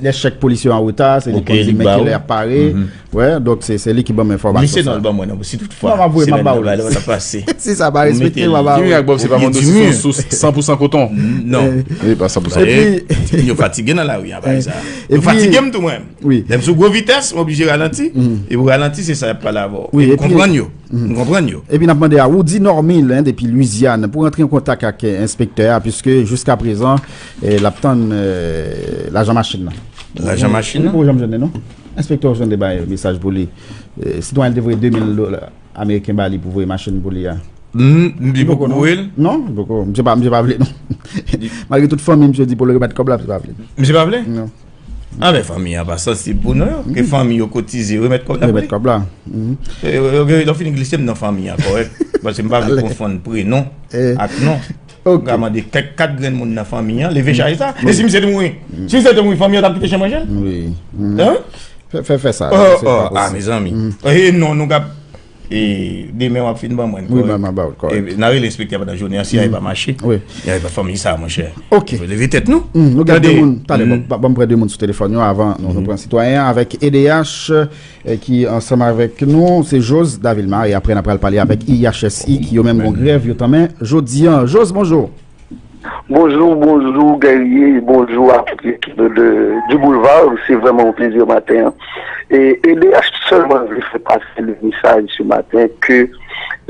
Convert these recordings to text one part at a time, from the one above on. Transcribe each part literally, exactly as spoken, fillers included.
Lè chèk polis yo an reta, se li ki konn di men kilè y ap pare. Wè, donk se, se li ki ban m enfòmasyon sa. Misye non, l ban mwen non, si toutfwa semèn nan ba lè w t ap pase. Si sa pa respekte, m a ba ou. Jimmy ak Bob se pa moun dosye sou san pou san koton. Non. Li pa san pou san. Epi yo fatige nan lari a, bagay sa. Yo fatige m tou mwen. Wi. Lè m sou gwo vitès, m oblije ralanti. E pou ralanti, se sa y ap pale avè w. Wi, e m konprann yo. M konprann yo. Epi n ap mande a Woody Normil, en, depi Lwizyàn, pou rantre an kontak ak, eh, enspektè a, piske jiska prezan, eh, l ap tann, eh, lajan machin nan. Lajan machin nan? Ou poko janm jwenn li, non? Enspektè a jwenn de bay mesaj pou li. Eh, sitwayen te voye de mil dola ameriken ba li pou voye machin pou li a. M, m di poko voye l? Non, poko. Misye pa, misye pa vle, non. Malgre tout fanmi, misye di pou l remèt kòb la, misye pa vle. Misye pa vle? Non. A, men fanmi an pa sansib pou nou yo. Ke fanmi yo kotize, remèt kòb la pou li. Remèt kòb la. E, e, e, lè w fin glise m nan fanmi an, kòrèk. Paske m pa vle konfonn prenon ak non. M ka mande kèk kat grenn moun nan fanmi an, leve chay sa. E si misye te mouri? Si misye te mouri, fanmi an t ap kite chen manje l? Wi. Hein? Fè, fè, fè sa. Oh, oh, ah, mezanmi. E non, nou ka E demen w ap fin ban mwen l, kòrèk. Wi, m a ba w l, kòrèk. E n a rele enspektè pandan jounen an, si a pa mache. Wi. Y a pa fanmi sa, monchè. Ok. Fò leve tèt nou. Nou gen de moun, talè, bon, ban m pran de moun sou telefòn yo avan nou, nou pran sitwayen an avèk E D H, eh, ki ansanm avèk nou, se Jose Davilma, e apre n ap pral pale avèk I H S I, ki yo menm gon grèv yo tanmen jodi an. Jose, bonjou. Bonjou, bonjou Guerrier, bonjou a tout lekip de, du Boulevard. Se vrèman yon plezi maten an. E E D H sèlman vle fè pase le mesaj se maten ke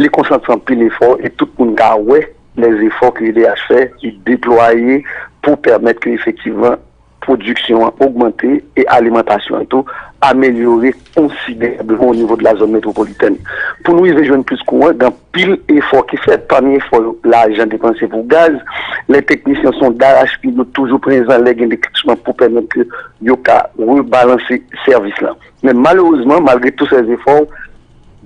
li konsante anpil efò e tout moun ka wè lèzefò ke E D H fè, li deplwaye pou pèmèt ke efektivman pwodiksyon an ogmante e alimantasyon an tou amelyore konsiderableman o nivo de la zòn metwopolitèn. Pou nou rive jwenn plis kouran, gen anpil efò ki fèt. Pami efò yo, lajan depanse pou gaz. Lè teknisyen sondaj, yo toujou prezan lè gen deklechman pou pèmèt ke yo ka rebalanse sèvis lan. Men malerezman, malgre tout sèzefò,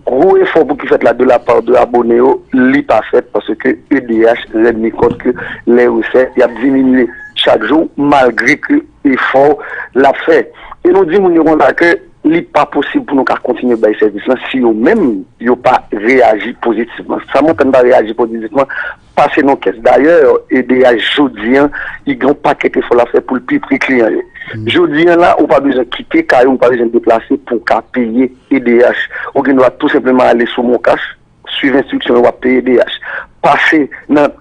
gwo efò pou ki fèt la de la pa de abone yo, li pa fèt paske E D H rann li kont ke lè resèt y ap diminye chak jou malgre ke efò l ap fè. E nou di moun yo konsa ke li pa posib pou nou ka kontinye bay sèvis lan si yo menm yo pa reyaji pozitivman. Sa montan pa reyaji pozitivman, pase nan kès. Dayè, E D H jodi an, li gen yon pakèt efò l ap fè pou l pi pre kliyan yo. Jodi an la, ou pa bezwen kite kay ou, ou pa bezwen deplase pou w ka peye E D H. Ou gen dwa tou senpleman ale sou Moncash, swiv enstriksyon yo, w ap peye E D H. Pase nan,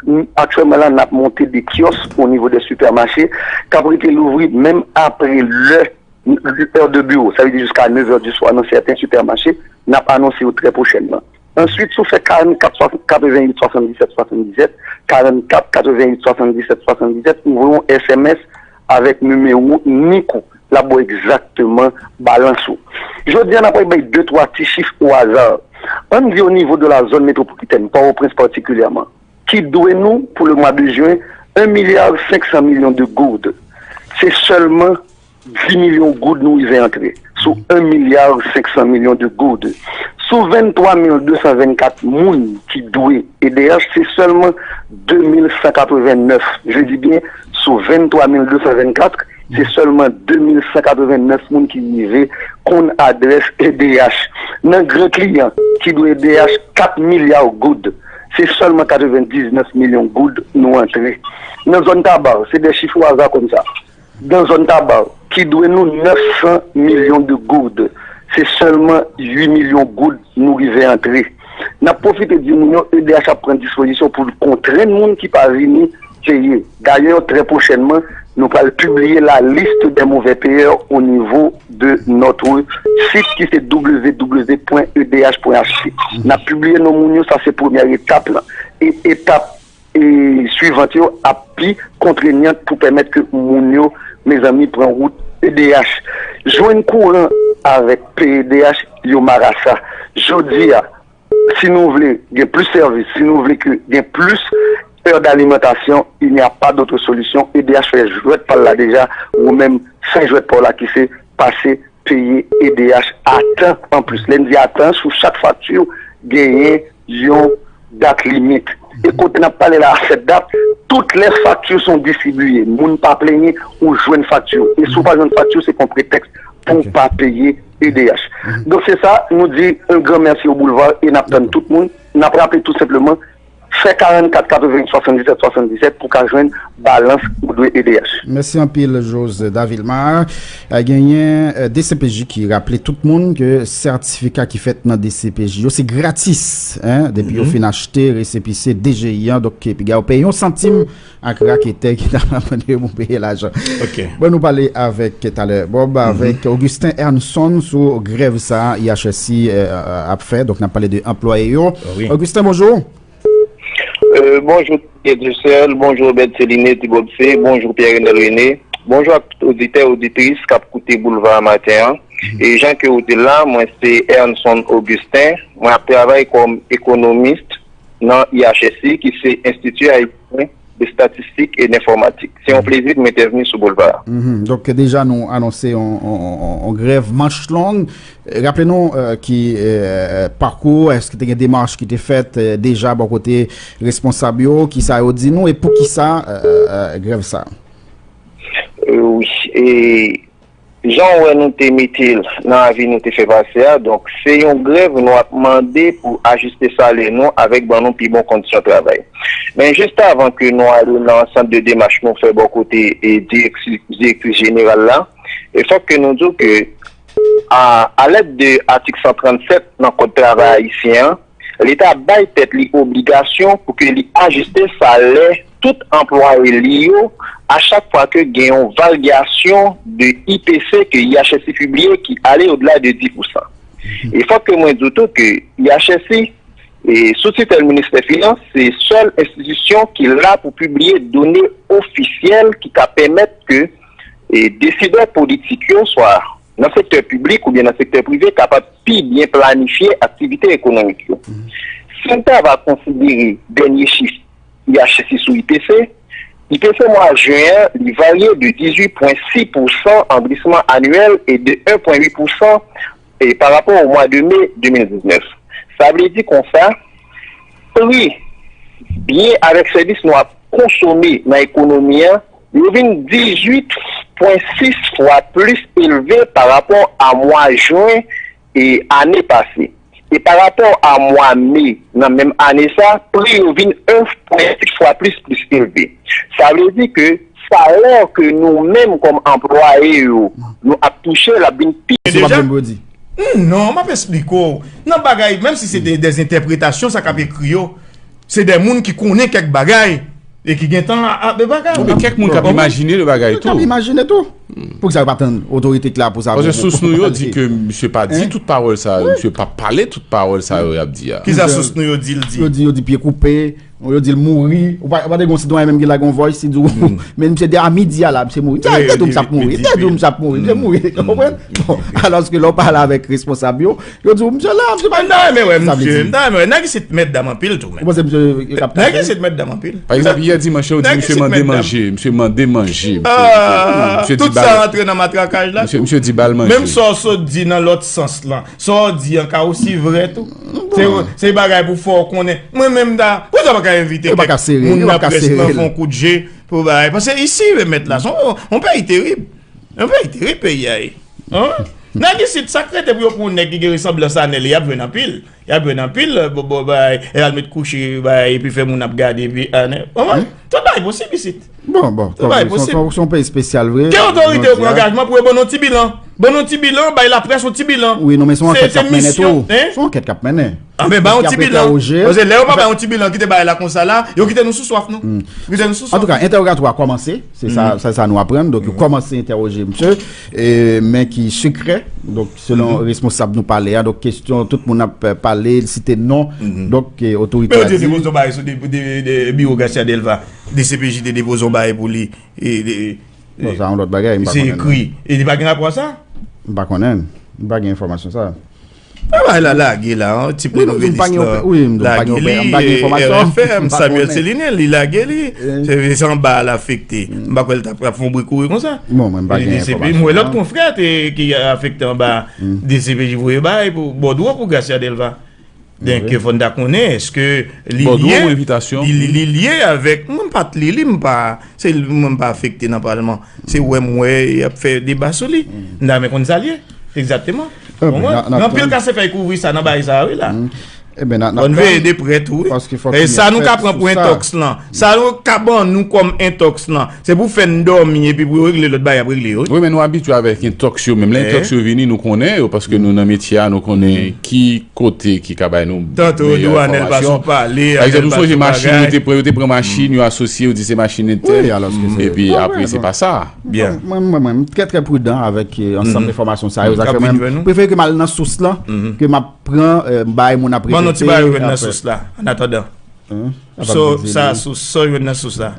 aktyèlman la, n ap monte de kyòs o nivo de sipèmache k ap rete louvri menm apre lè, lè de biwo, sa vle di jiska nèf è di swa nan sèten sipèmache, n ap anonse yo trè pwochènman. Answit, si w fè karannkat katrevenn uit swasanndisèt swasanndisèt, karannkat katrevenn uit swasanndisèt swasanndisèt, ou voye yon S M S avèk nimewo nik ou. L ap ba w egzakteman balans ou. Jodi a, n ap bay de twa ti chif o aza. Ann di o nivo de la zòn metwopolitèn, Pòtoprens patikilyèman, ki dwe nou pou le mwa de jen en milya senk san milyon de goud. Se sèlman dis milyon goud nou rive antre sou en milya senk san milyon de goud. Sou venntwa mil de san vennkat moun ki dwe E D H, se sèlman de mil san katrevennnèf, je dis bien, sou venntwa mil de san vennkat, se sèlman de mil san katrevennnèf moun ki rive konn adrès E D H. Nan gran kliyan ki dwe E D H kat milya goud, se sèlman katrevendiznèf milyon goud nou antre. Nan zòn Taba, se de chif o aza konsa. Nan zòn Taba, ki dwe nou nèf san milyon de goud, se sèlman uit milyon goud nou rive antre. N ap pwofite di moun yo, E D H ap pran dispozisyon pou l kontrenn moun ki pa vini peye. Dayè, trè pwochènman, nou pral pibliye la liste des mauvais payeurs au niveau de notre site ki se w w w pwen e d h pwen h t. N ap pibliye non moun yo, sa se premyè etap lan. E etap e swivan yo ap pi kontrenyant pou pèmèt ke moun yo, mezanmi, pran wout E D H. Jwenn kouran avèk peye E D H, yo marasa. Jodi a, si nou vle gen plis sèvis, si nou vle ke gen plis è d'alimentation, il n'y a pas d'autre solution. E D H fè jwèt pa l la deja, ou menm fè jwèt pa w la ki se pase peye E D H a tan anplis. Lè n di a tan, sou chak fakti, genyen yon dat limit. E kote n ap pale la, a sèt dat, tout lè fakti son distribiye. Moun pa plenyen, ou jwenn fakti. E si w pa jwenn fakti, se pa yon pretèks pou w pa peye E D H. Donk, se sa, nou di yon gran mèsi o Boulevard e n ap tann tout moun. N ap raple tou senpleman, Fè karannkat katreven swasanndisèt swasanndisèt pou ka jwenn balans ou dwe E D H. Mèsi anpil, Jose Davilmar. Eh, genyen eh, D C P J ki raple tout moun ke sètifika ki fèt nan D C P J yo se gratis, en, depi yo fin achte resepise D G I an, donk piga yo peye yon santim ak raketè ki ta mande yo pou peye lajan. Bon, nou pale avèk talè Bob, avèk Augustin Ernson sou grèv sa I H S I eh, ap fè. Donk, n ap pale de anplwaye yo. Augustin, bonjou. Euh, bonjou, Pierre Dussel, bonjou, Robert Céliné, Ti Bob C, bonjou, Pierre Renel René, bonjou ak tout oditè, oditris k ap koute Boulva maten an. E jan ke ou di la, mwen se Ernson Augustin, mwen ap travay kòm ekonomis nan I H S I, ki se Institut Haïtien de Statistique et d'Informatique. Se yon plezi pou m entèvni sou Boulva. Mhm. Donk, deja nou anonse yon, yon, yon, yon grèv manch long. Raple nou eh, ki eh, pakou, èske te gen demach ki te fèt eh, deja bò kote responsab yo, ki sa yo di nou e poukisa eh, eh, grèv sa? Euh, wi, e jan w wè nou te mete l nan avi nou te fè pase a, donk se yon grèv nou ap mande pou ajiste salè nou avèk ban nou pi bon kondisyon travay. Men jis avan ke nou ale nan sant de demach nou fè bò kote e direksi- direktris jeneral la, e fòk ke nou di w ke a, a lèd de atik san trannsèt nan Kòd travay ayisyen an, Leta bay tèt li obligasyon pou ke li ajiste salè tout anplwaye li yo a chak fwa ke gen yon varyasyon de I P C ke I H S I pibliye ki ale odela de dis pousan. E fòk ke mwen di w tou ke I H S I, e, sou titèl Ministè Finans, se sèl enstitisyon ki la pou pibliye done ofisyèl ki ka pèmèt ke e, desidè politik yo, swa nan sektè piblik oubyen nan sektè prive, kapab pi byen planifye aktivite ekonomik yo. Si n ta va konsidere dènye chif I H S I sou I P C, I P C mwa jen an, li varye de dizuit pwen sis pousan an glisman anyèl e de en pwen uit pousan e, pa rapò o mwa de me de mil diznèf. Sa vle di konsa, pri byen avèk sèvis nou ap konsome nan ekonomi an, yo vin dizuit pwen sis fwa plis elve pa rapò a mwa jen e ane pase. E pa rapò a mwa me nan menm ane sa, pri yo vin en pwen sis fwa plis plis elve. Sa vle di ke salè ke nou menm kòm anplwaye yo, nou ap touche, l ap vin pi. Se pa menm yo di. Hmm, non, m ap esplike w. Nan bagay, menm si se de, de entèpretasyon, sa k ap ekri yo, se de moun ki konnen kèk bagay e ki gentan a, a, de bagay. Bon, men kèk moun k ap imajine de bagay tou. K ap imajine tou. Poukisa yo pa tann otorite k la pou sa? Paske sous nou yo di ke misye pa di tout pawòl sa yo, misye pa pale tout pawòl sa yo y ap di a. Kisa sous nou yo di l di? Yo di, yo di pye koupe, yo di l mouri. Ou pa, ou pa te gen yon sitwayen menm ki lage yon voice, li di w, men misye di a midi a la, misye mouri. Misye di w misye ap mouri, misye di w misye ap mouri, misye mouri. Ou konprann? Bon, alòske lè w pale avèk responsab yo, yo di w, misye la, misye pa. M ta renmen wè misye, m ta renmen wè. Nèg isit mèt dam anpil tou, men. Ou panse misye k ap... Nèg isit mèt dam anpil. Pa egzanp, yè dimanch yo di misye mande manje, misye mande manje. Ah, tout sa rantre nan matrakaj la. Misye, misye di ba l manje. Menm sa w sot di nan lòt sans lan, sa w di an ka osi vrè tou. Se, se bagay pou fè w konnen. Mwen menm m ta, poukisa w pa ka envite kèk moun nan près lan fè yon kout je pou bagay? Paske isi, remèt la, se yon, yon peyi terib. Yon peyi terib peyi a ye. Nèg isit, sa k rete pou yo pran yon nèg ki gen resanblans a nè li, y ap jwenn anpil. Y ap jwenn anpil, bon, bon, bay, y al met kouche, bay, epi fè moun ap gade, epi, ah, nè, konprann? Tout bagay posib isit. Bon, bon, tout bagay posib. Se yon peyi espesyal vre. Ke otorite yo pran angajman pou yo ban nou ti bilan. Ban nou ti bilan, bay laprès yon ti bilan. Wi, non, men se yon ankèt k ap mennen tou. Se yon ankèt k ap mennen. Ah, men ba yon ti bilan. Paske lè yo pa bay yon ti bilan, kite bagay la konsa la, yo kite nou sou swaf nou. Yo kite nou sou swaf. Antouka, entèwogatwa a kòmanse. Se sa, sa, sa nou aprann. Donk, yo kòmanse entèwoje misye, e, men ki sekrè. Donk, selon responsab nou pale a, donk, kesyon, tout moun ap, eh, pale, site non. Donk, eh, otorite a di. Men yo te depoze yon bagay sou de, de, de biwo Garcia Delva, D C P J te depoze yon bagay pou li. E, de, bon, sa yon lòt bagay, m pa konnen. Se ekri. E li pa gen rapò a sa? M pa konnen. M pa gen enfòmasyon sa. Travay la lage la, an, ti plenouvelis lan lage li, R F M, Samuel Céliné, li lage li. Se, se anba a l afekte. M pa kwè l t ap, ap fè yon bri kouri konsa. Bon, mwen m pa gen enfòmasyon. M wè lòt konfrè te, ki afekte anba D C P J voye bay pou bòdwo pou Garcia Delva. Donk, fò n ta konnen, èske li lye, li, li, li lye avèk, mwen m pa t li, li m pa, se, mwen m pa afekte nan palman. Se wè m wè y ap fè deba sou li. M ta renmen konn sa l ye. Egzakteman. Bon, gen anpil kase fèy kouvri sa nan bagay sa a, wi, la. Ebyen, n ap veye de prè tou, wi. E sa nou ka pran pou entòks lan. Sa yo ka ban nou kòm entòks lan, se pou fè n dòmi epi pou yo regle lòt bagay y ap regle yo, wi. Wi, men nou abitye avèk entòks yo. Menm lè entòks yo vini, nou konnen yo, paske nou nan metye a, nou konnen ki kote ki ka bay nou meyè enfòmasyon. Pa egzanp, nou sonje machin, yo te pran, yo te pran machin, yo asosye, yo di se machin entèl, epi apre, se pa sa. Byen. Mwen, mwen, mwen, m trè, trè pridan avèk, eh, ansanm enfòmasyon sa yo. Sa fè mwen prefere ke m al nan sous lan, ke m ap pran, eh, bay moun ap repete. Ban nou ti bagay ou jwenn nan sous la, an atandan. Sa, sous, sa w jwenn nan sous la.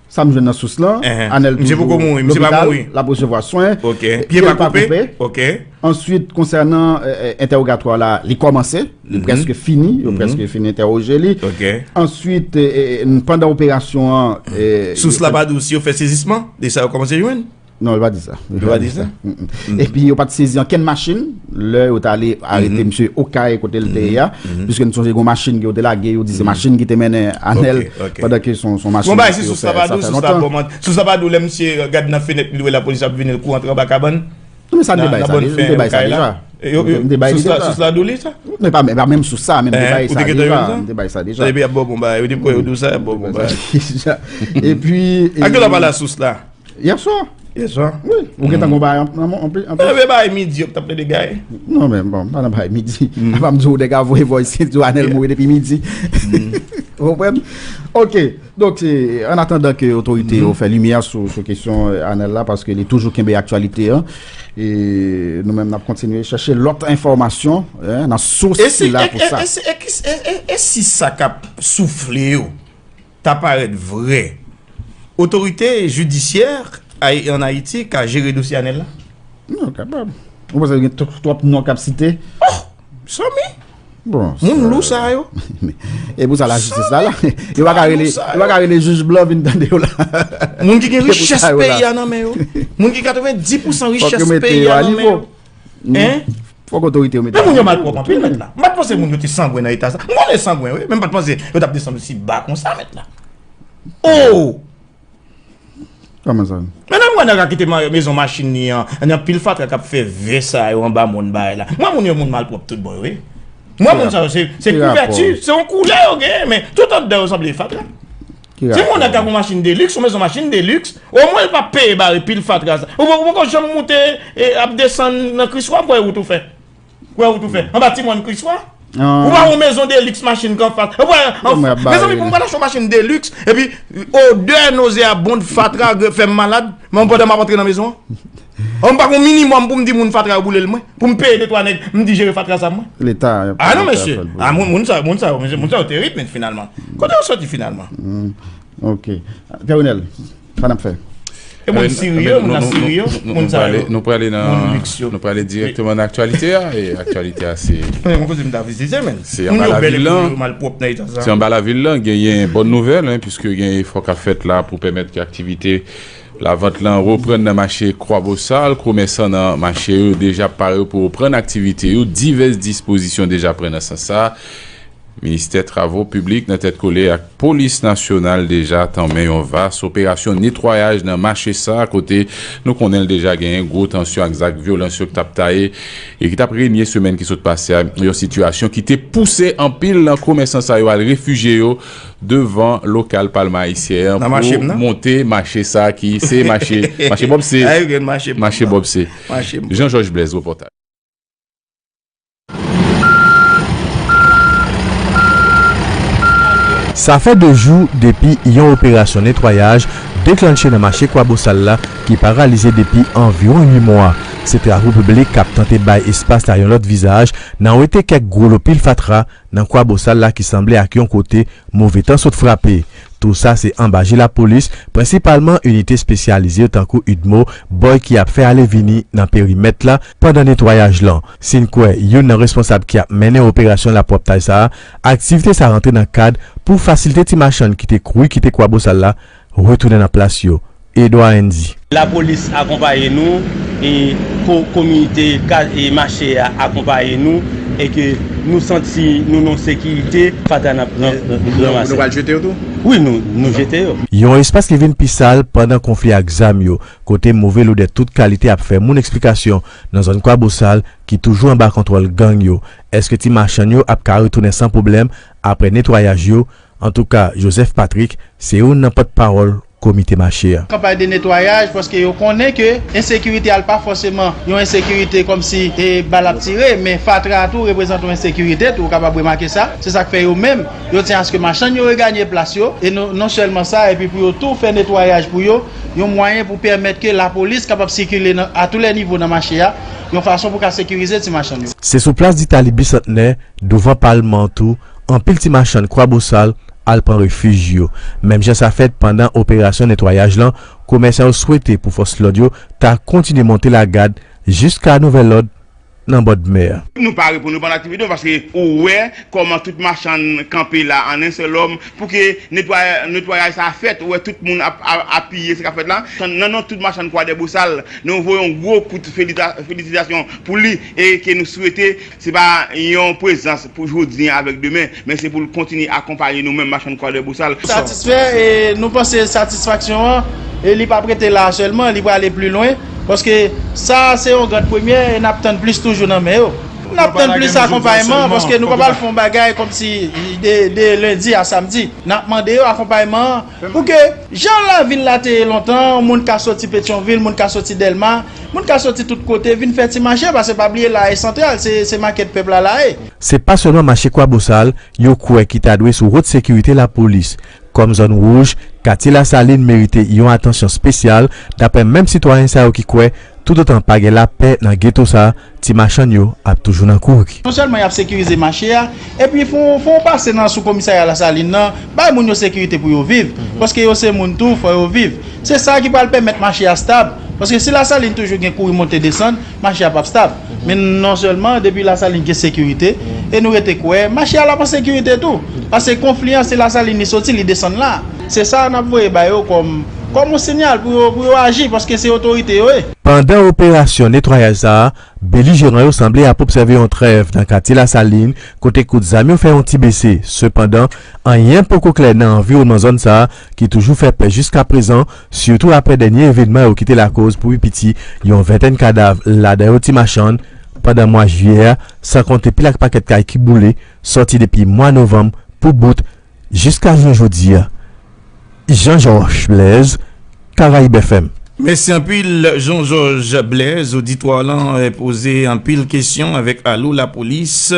Sa m jwenn nan sous lan, Anèl toujou lopital, l ap resevwa swen. Pye pa koupe. Answit, konsènan, eh, eh, entèwogatwa la, li kòmanse, li prèske fini, yo prèske fin entèwoje li. Answit, eh, eh, pandan operasyon an, eh, sous la pa di w si yo fè sezisman de sa yo kòmanse jwenn? Non, yo pa di sa. Yo pa di sa? Epi yo pa t sezi ankenn machin lè yo t ale arete misye Okay kote l te ye a, piske n sonje gen yon machin ke yo te lage, yo di se machin ki te mennen Anèl, pandan ke se yon, se yon machin ke yo fè, sa fè lontan. Sous la pa di w lè misye gad nan fenèt, li wè lapolis ap vini, l kouri antre anba kabann. Non, men sa, m te bay sa deja. M te bay sa deja. Sous la di w li sa? Non, e pa, e pa menm sous sa, men m te bay sa deja. M te bay sa deja. Epi y ap ba w bon bagay, yo di pou yo di w sa, y ap ba w bon bagay. Epi, a ki lè w pale a sous la? Yèswa. Yèswa. Wi, ou gentan gon bagay anpil, anpil. Ebyen, bay midi, yo t ap plede gaye. Non, men bon, pa nan bay midi. Apa m di w, nèg a voye voice, di w Anèl mouri depi midi. Ou konprann? Ok. Donk, eh, an atandan ke otorite yo fè limyè sou, sou kesyon, eh, Anèl la, paske li toujou kenbe aktyalite an, e nou menm n ap kontinye chèche lòt enfòmasyon, eh, nan sous ki la pou sa. E si, e, e, e si, e, e, e si sa k ap soufle yo ta parèt vrè, otorite jidisyè an Ayiti ka jere dosye Anèl la? Non, kapab. Ou panse gen twòp, twòp non k ap site? Oh! Sanmi! Bon, moun lou sa yo. E pou sa lajistis la la. Yo pa ka rele, yo pa ka rele jij blan vin tande yo la. Moun ki gen richès peyi a nan men yo. Moun ki katrevenndis pousan richès peyi a nan men yo. Fòk otorite yo mete yo a nivo. Men moun yo malpwòp anpil, mèt la. M pa t panse moun yo te sangwen nan eta sa. M konnen sangwen, wi, men m pa t panse yo t ap desann osi ba konsa, mèt la. Oh! Kòman sa? Men lè m wè nèg la kite mezon machin li an, gen anpil fatra k ap fè vè sa yo anba mòn bagay la. M wè moun yo moun malpwòp tout bon yo, wi. M wè moun sa yo, se, se kouvèti, se yon koulè yo genyen, men tout anndan yo sanble fatra. Se yon nèg k ap yon machin de luxe, yon mezon machin de luxe, omwen l p ap peye bare pil fatra sa. Ou, ou poko janm moute, e, ap desann nan Kriswa, m wè wout ou fè. Wè ou tou fè. Anba ti mòn Kriswa. Ou pa yon mezon de luxe machin k anfas. Ou pa, mezanmi, pou m pa t achte yon machin de luxe, epi odè nozeabond fatra fè m malad, men pandan m ap antre nan mezon an. An m pa gon minimòm pou m di moun fatra yo boule l mwen. Pou m peye de twa nèg, m di jere fatra sa mwen. Leta. Ah non, mesye. Ah, moun, moun sa, moun sa, moun sa yo terib, men finalman. Kote yo soti finalman? Ok. Pè Renel, sa n ap fè? E moun sirye, moun nan sirye, moun sa yo. Nou prale nan, nou prale dirèkteman nan aktyalite a, e aktyalite a se, se anba lavil lan. Se anba lavil lan, genyen bòn nouvèl, en, piske gen efò k ap fèt la pou pèmèt ke aktivite lavant lan reprann nan mache Kwabosal. Komèsan nan mache yo deja pare pou reprann aktivite yo. Divès dispozisyon deja pran nan sans sa. Ministè Travo Piblik nan tèt kole ak Polis Nasyonal deja tanmen yon vas operasyon netwayaj nan mache sa, kote nou konnen l deja genyen gwo tansyon ak zak vyolans yo ki t ap taye e ki t ap renye semèn ki sot pase a, yon sitiyasyon ki te pouse anpil nan komèsan sa yo al refijye yo devan lokal Palma Ayisyen an pou monte mache sa ki se mache, mache Bòb se, mache Bòb se. Jean Georges Blaise, repòtaj. Sa fè de jou depi yon operasyon netwayaj deklanche nan mache Kwabosal la ki paralize depi anviwon uit mwa. Se travo piblik k ap tante bay espas la yon lòt vizaj nan wete kèk gwo lo pil fatra nan Kwabosal la ki sanble ak yon kote move tan sot frape. Tou sa se anba je lapolis, prensipalman inite espesyalize yo tankou udmo, bòy ki ap fè ale vini nan perimèt la pandan netwayaj lan. Si n kwè youn nan responsab ki ap mennen operasyon lapwòptaj sa a, aktivite sa rantre nan kad pou fasilite ti machann ki te kouri kite Kwabosal la retounen nan plas yo. Edouard Hendy. Lapolis akonpaye nou, e ko-, komite ka-, e mache a akonpaye nou, e ke nou santi nou nan sekirite, fatra n ap ranmase. Nou pral jete yo tou? Wi, nou, nou jete yo. Yon espas ki vin pi sal pandan konfli ak zam yo, kote move lodè tout kalite ap fè moun eksplikasyon nan zòn Kwabosal ki toujou anba kontwòl gang yo. Èske ti machann yo ap ka retounen san pwoblèm apre netwayaj yo? Antouka, Joseph Patrick se youn nan pòtpawòl komite mache a. Kanpay de netwayaj, paske yo konnen ke ensekirite a l pa fòseman yon ensekirite kòmsi e bal ap tire, men fatra a tou reprezante yon ensekirite tou, ou kapab remake sa. Se sa k fè yo menm, yo tyen aske machann yo reganye plas yo, e non, non sèlman sa, epi pou yo tou fè netwayaj pou yo, yon mwayen pou pèmèt ke lapolis kapab sikile nan, a tou lè nivo nan mache a, yon fason pou ka sekirize ti machann yo. Se sou plas Ditali Bisantnè, douvan palman an tou, anpil ti machann Kwabosal al pran refij yo. Menm jan sa fèt pandan operasyon netwayaj lan, komèsan yo swete pou fòs lòd yo ta kontinye monte lagad jiska nouvèl lòd nan bòdmè a. Nou pare pou nou pann aktivite nou, paske ou wè kòman tout machann kanpe la an en sèl òm pou ke netway-, netwayaj sa fèt. Ou wè tout moun ap, ap apiye sa k ap fèt la. Nan non tout machann Kwadèbosal, nou voye yon gwo kout felita-, felisitasyon pou li e ke nou swete se pa yon prezans pou jodi a avèk demen, men se pou l kontinye akonpaye nou menm machann Kwadèbosal. Satisfè, e nou panse satisfaksyon an, e li p ap rete la a sèlman, li prale pli lwen, paske sa a se yon gad premyè, e n ap tann plis toujou nan men yo. N ap tann plis akonpayman, paske nou p ap al fè yon bagay kòmsi de, de lendi a samdi. N ap mande yo akonpayman an, pou ke jan lavil la te ye lontan, moun ka soti Petyonvil, moun ka soti Dèlma, moun ka soti tout kote, vin fè ti mache, paske pa bliye la e santral, se, se makèt pèp la la ye. Se pa sèlman mache Kwabosal yo kwè ki ta dwe sou wot sekirite lapolis. Kòm zòn wouj, katye Lasalin merite yon atansyon espesyal, daprè menm sitwayen sa yo ki kwè, toutotan pa gen lapè nan geto sa, ti machann yo ap toujou nan kouri. Non sèlman y ap sekirize mache a, epi fè yon, fè yon pase nan sou komisarya Lasalin nan, bay moun yo sekirite pou yo viv, paske yo se moun tou, fò yo viv. Se sa ki pral pèmèt mache a stab, paske si Lasalin toujou gen kouri monte desann, mache a p ap stab. Men non sèlman depi Lasalin gen sekirite, e nou rete kwè, mache a l ap an sekirite tou. Paske konfli an, se Lasalin li soti, li desann la. Se sa n ap voye ba yo kòm, kòm yon siyal pou yo, pou yo aji, paske se otorite yo ye. Pandan operasyon netwayaj sa a, belijeran yo sanble ap obsève yon trèv nan katye Lasalin, kote kout zam yo fè yon ti bese. Sepandan, anyen poko klè nan anviwònman zòn sa a, ki toujou fè pè jiskaprezan, sitou aprè dènye evènman yo ki te lakoz pou pi piti yon ventèn kadav, ladan yo ti machann, pandan mwa jiyè a, san konte pil ak pakèt kay ki boule, sòti depi mwa novanm pou bout jiska jounen jodi a. Jean Georges Blaise, Caraïbes F M. Mèsi anpil, Jean Georges Blaise. Oditwa lan, eh, poze anpil kesyon avèk Alo Lapolis.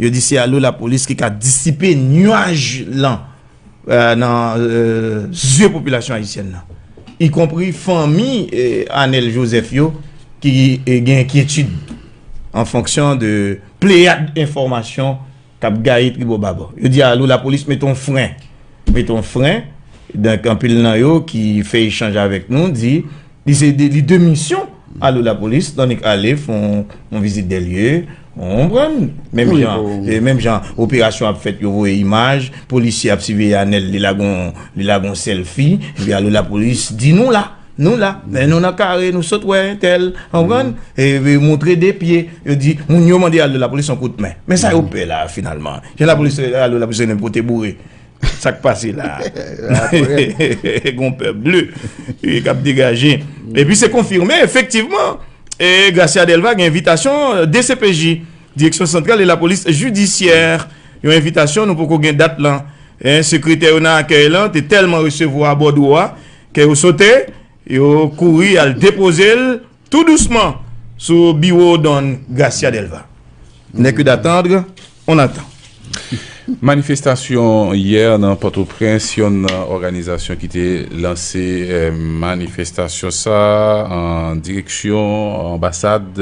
Yo di se Alo Lapolis ki ka disipe nyaj lan, eh, nan, eh, zye popilasyon ayisyèn nan, ikonpri fanmi, eh, Anèl Joseph yo ki, eh, gen enkyetid an fonksyon de pleyad enfòmasyon k ap gaye tribò babò. Yo di Alo Lapolis mete yon fren. Mete yon fren. Donk, anpil nan yo ki fè echanj avèk nou di li se de, li demisyon Alo Lapolis, tandiske ale fè yon, yon vizit de lye, w konprann? Menm jan, e menm jan operasyon ap fèt, yo voye imaj, polisye ap siveye Anèl, li lage yon, li lage yon sèlfi, epi Alo Lapolis di nou la. Nou la, men nou nan kare, nou sot wè entèl, w konprann? E, e montre de pye, yo di, moun yo mande Alo Lapolis yon kout men. Men sa yo pè la, finalman. Jan Lapolis, Alo Lapolis vin pote boure. Sa k pase la? Gon pè ble, e, k ap degaje. Epi se konfime, efektivman, e, Gracia Delva gen envitasyon D C P J, Direksyon Santral de Lapolis Jidisyè. Yon envitasyon, nou poko gen dat lan. E, sekretè yo nan akèy lan te tèlman resevwa bòdwo a, ke yo sote, yo kouri al depoze l tou dousman sou biwo Don Gracia Delva. N'est que d'attendre, on attend. Manifestasyon yè nan Pòtoprens, yonn nan òganizasyon ki te lanse, eh, manifestasyon sa an direksyon anbasad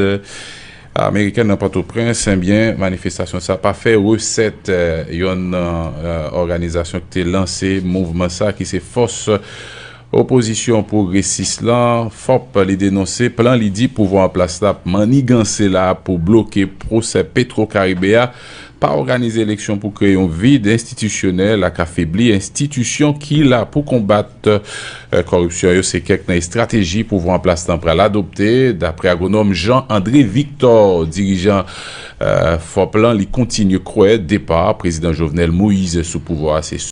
amerikèn nan Pòtoprens, ebyen, manifestasyon sa pa fè resèt, eh, yonn nan, eh, òganizasyon ki te lanse mouvman sa, ki se Fòs Opozisyon Pwogresis lan, fòp, li denonse plan li di pouvwa an plas la ap manniganse la pou bloke pwosè Petro Karibe a, pa òganize eleksyon pou kreye yon vid enstitisyonèl ak afebli enstitisyon ki la pou konbat, eh, kòripsyon yo. Se kèk nan estrateji pouvwa an plas lan pral adopte, daprè agwonòm Jean André Victor, dirijan, eh, fòp lan, li kontinye kwè depa Prezidan Jovenel Moïse sou pouvwa a se